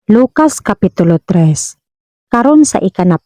Lucas Kapitulo 3. Karon sa ika-65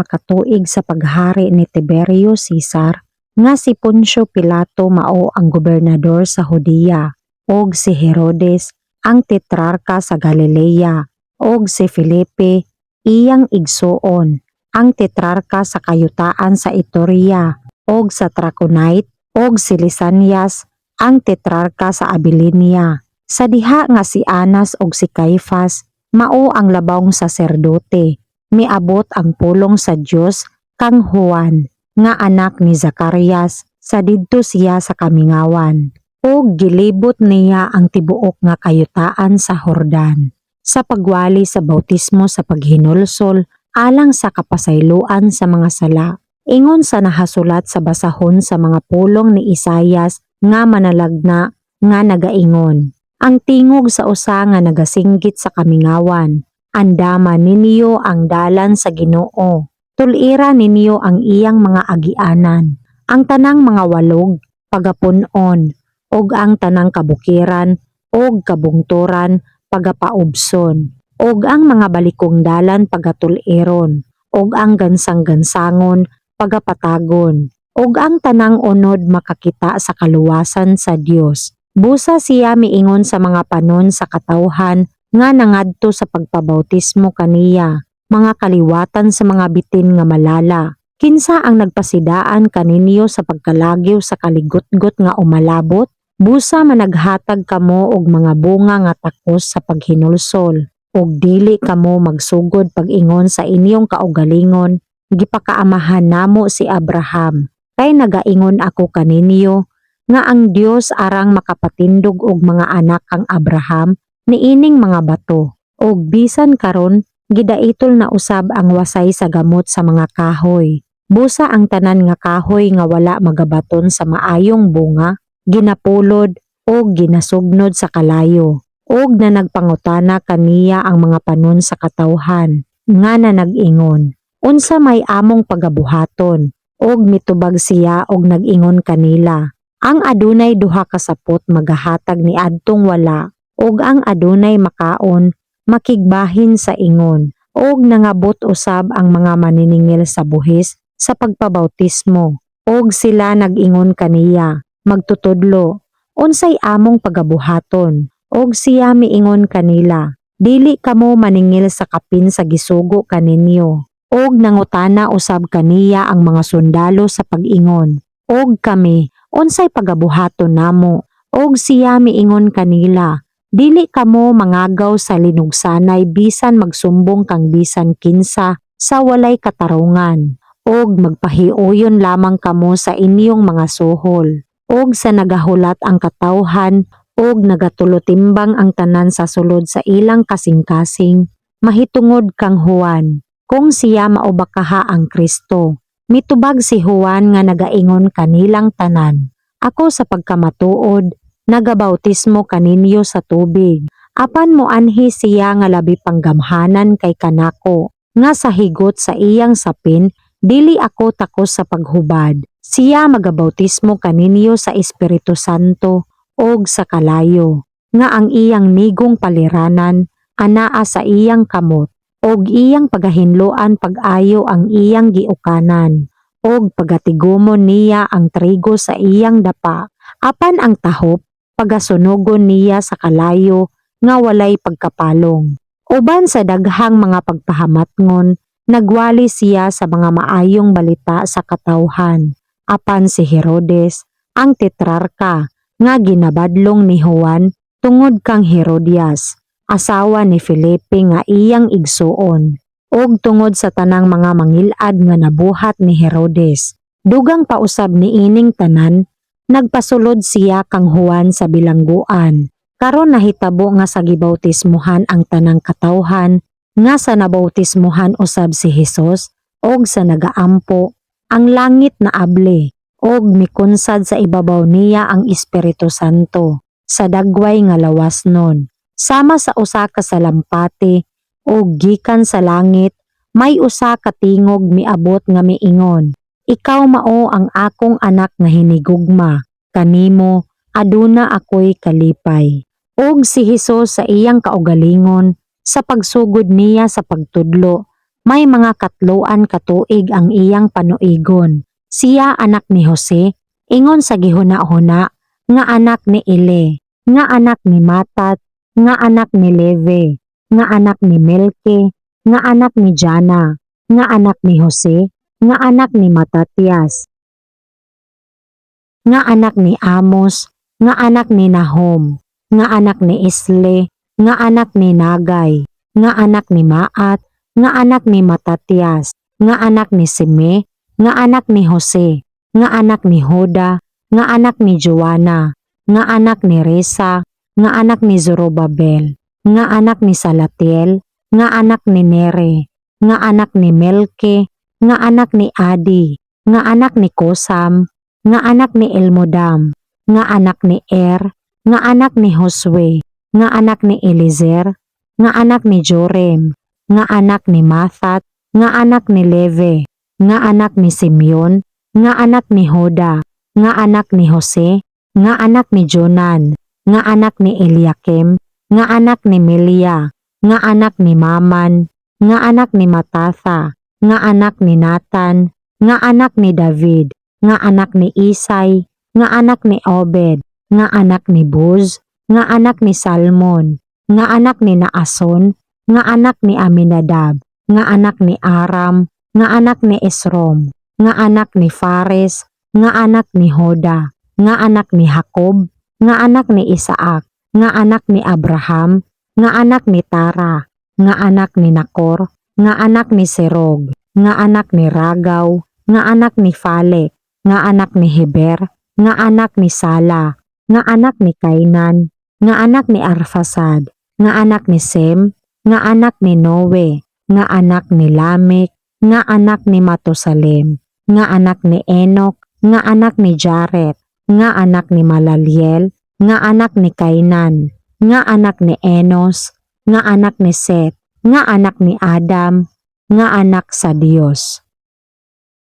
ka tuig sa paghari ni Tiberio Cesar, nga si Poncio Pilato mao ang gobernador sa Judea, ug si Herodes ang tetrarka sa Galilea, ug si Felipe, iyang igsuon, ang tetrarka sa kayutaan sa Iturea ug sa Traconite, ug si Lisanias ang tetrarka sa Abilinia, sa diha nga si Anas ug si Caifas mao ang labawng saserdote, miabot ang pulong sa Dios kang Juan nga anak ni Zacarias sa didto siya sa kamingawan. Ug gilibot niya ang tibuok nga kayutaan sa Jordan sa pagwali sa bautismo sa paghinulsol alang sa kapasayloan sa mga sala, ingon sa nahasulat sa basahon sa mga pulong ni Isayas nga manalagna nga nagaingon, "Ang tingog sa usa nga nagasinggit sa kamingawan, 'Andama ninyo ang dalan sa Ginoo. Tul-ira ninyo ang iyang mga agianan. Ang tanang mga walog pagapun-on, ug ang tanang kabukiran ug kabungturan pagapaubson, ug ang mga balikong dalan pagatul-iron, ug ang gansang-gansangon pagapatagon, ug ang tanang unod makakita sa kaluwasan sa Dios.'" Busa siya miingon sa mga panon sa katawhan nga nangadto sa pagpabautismo kaniya, "Mga kaliwatan sa mga bitin nga malala. Kinsa ang nagpasidaan kaninyo sa pagkalagyo sa kaligutgot nga umalabot? Busa managhatag kamo og mga bunga nga takos sa paghinulsol, ug dili kamo magsugod pag-ingon sa inyong kaugalingon, 'Gipakaamahan namo si Abraham.' Kay nagaingon ako kaninyo nga ang Dios arang makapatindog og mga anak kang Abraham niining mga bato. Ug bisan karon gidaitol na usab ang wasay sa gamot sa mga kahoy. Busa ang tanan nga kahoy nga wala magabaton sa maayong bunga, ginapulod ug ginasugnod sa kalayo." Ug nanagpangutana kaniya ang mga panon sa katawhan nga nanag-ingon, "Unsa may among pagabuhaton?" Ug mitubag siya og nag-ingon kanila, "Ang adunay duha ka sapot magahatag niadtong wala, ug ang adunay makaon makigbahin sa ingon." Og nangabot usab ang mga maniningil sa buhis sa pagpabautismo, ug sila nag-ingon kaniya, "Magtutudlo, unsay among pagabuhaton?" Og siya miingon kanila, "Dili kamo maningil sa kapin sa gisugo kaninyo." Og nangutana usab kaniya ang mga sundalo sa pag-ingon, "Og kami, unsay pagabuhaton namo?" Og siya miingon kanila, "Dili kamo mangagaw sa linugsanay bisan magsumbong kang bisan kinsa sa walay katarungan. Og magpahiuyon lamang kamo sa inyong mga suhol." Og sa nagahulat ang katawhan og nagatulutimbang ang tanan sa sulod sa ilang kasing-kasing mahitungod kang Juan, kung siya mao ba kaha ang Kristo, mitubag si Juan nga nagaingon kanilang tanan, "Ako sa pagkamatuod, nagabautismo kaninyo sa tubig. Apan moanhi siya nga labi pang gamhanan kay kanako, nga sa higot sa iyang sapin, dili ako takos sa paghubad. Siya magabautismo kaninyo sa Espiritu Santo ug sa kalayo, nga ang iyang nigong paliranan anaa sa iyang kamot, ug iyang pagahinloan pag-ayo ang iyang giukanan, ug pagatigumon niya ang trigo sa iyang dapa, apan ang tahop pagasunogon niya sa kalayo nga walay pagkapalong." Uban sa daghang mga pagpahamatngon, nagwali siya sa mga maayong balita sa katawhan. Apan si Herodes, ang tetrarka, nga ginabadlong ni Juan tungod kang Herodias, asawa ni Felipe nga iyang igsuon, ug tungod sa tanang mga mangilad nga nabuhat ni Herodes. Dugang pa usab niining tanan, nagpasulod siya kang Juan sa bilangguan. Karon nahitabo nga sa gibautismuhan ang tanang katawhan, nga sa nabautismuhan usab si Hesus og sa nagaampo, ang langit naabli ug mikunsad sa ibabaw niya ang Espiritu Santo sa dagway nga lawasnon sama sa usa ka salampati, ug gikan sa langit may usa ka tingog miabot nga miingon, "Ikaw mao ang akong anak nga hinigugma, kanimo aduna ako'y kalipay." Ug si Hesus sa iyang kaugalingon Sa pagsugod niya sa pagtudlo, may mga katloan ka tuig ang iyang panuigon. Siya anak ni Jose, ingon sa gihuna-huna, nga anak ni Eli, nga anak ni Matat, nga anak ni Levi, nga anak ni Melki, nga anak ni Jana, nga anak ni Jose, nga anak ni Matatias, nga anak ni Amos, nga anak ni Nahum, nga anak ni Esli, nga anak ni Nagay, nga anak ni Maat, nga anak ni Matatias, nga anak ni Sime, nga anak ni Jose, nga anak ni Huda, nga anak ni Joana, nga anak ni Resa, nga anak ni Zorobabel, nga anak ni Salatiel, nga anak ni Nere, nga anak ni Melki, nga anak ni Adi, nga anak ni Kosam, nga anak ni Elmodam, nga anak ni Er, nga anak ni Josue, nga anak ni Eliezer, nga anak ni Jorim, nga anak ni Mathat, nga anak ni Levi, nga anak ni Simeon, nga anak ni Huda, nga anak ni Jose, nga anak ni Jonan, nga anak ni Eliakim, nga anak ni Melia, nga anak ni Maman, nga anak ni Matatha, nga anak ni Nathan, nga anak ni David, nga anak ni Isay, nga anak ni Obed, nga anak ni Booz, nga anak ni Salmon, nga anak ni Naason, nga anak ni Aminadab, nga anak ni Aram, nga anak ni Esrom, nga anak ni Fares, nga anak ni Huda, nga anak ni Jacob, nga anak ni Isaac, nga anak ni Abraham, nga anak ni Tara, nga anak ni Nacor, nga anak ni Serug, nga anak ni Ragau, nga anak ni Falek, nga anak ni Heber, nga anak ni Sala, nga anak ni Cainan, nga anak ni Arphaxad, nga anak ni Sem, nga anak ni Noe, nga anak ni Lamech, nga anak ni Matusalem, nga anak ni Enoch, nga anak ni Jared, nga anak ni Malaliel, nga anak ni Cainan, nga anak ni Enos, nga anak ni Seth, nga anak ni Adam, nga anak sa Dios.